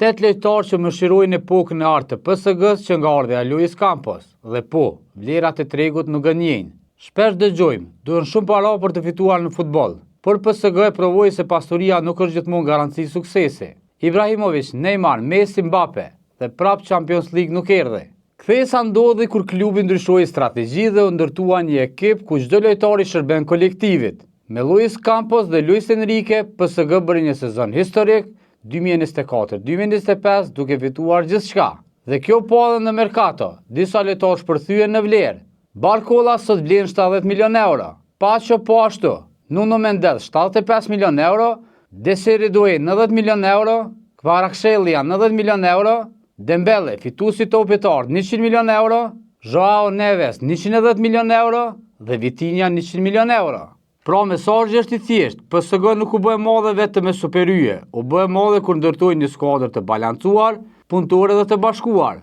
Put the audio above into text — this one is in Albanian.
Tetë lojtarë që mishërojnë epokën e artë të PSG-s që nga ardhja e Luis Campos. Dhe po, vlerat e tregut nuk gënjejnë. Shpesh dëgjojmë, duhen shumë para për të fituar në futboll. Por PSG e provoi se pasuria nuk është gjithmonë garanci suksesi. Ibrahimovic, Neymar, Messi, Mbappe dhe prap Champions League nuk erdhi. Kthesa ndodhi kur klubi ndryshoi strategji dhe u ndërtua një ekip ku çdo lojtar i shërben kolektivit. Me Luis Campos dhe Luis Enrique, PSG bëri një sezon historik 2024-2025 duke fituar gjithçka. Dhe kjo po edhe në merkato, disa lojtarë shpërthyen në vlerë. Barcola sot vlen 70 milion euro, Pacho po ashtu, Nuno Mendes 75 milion euro, Desiré Doué 90 milion euro, Kvaratskhelia 90 milion euro, Dembele, fituesi i topit të artë 100 milion euro, Joao Neves 110 milion euro dhe Vitinha 100 milion euro. Pra mesazhi është i thjeshtë, PSG nuk u bë e madhe vetëm me superyje, u bë e madhe kur ndërtoi një skuadër të balancuar, punëtore dhe të bashkuar.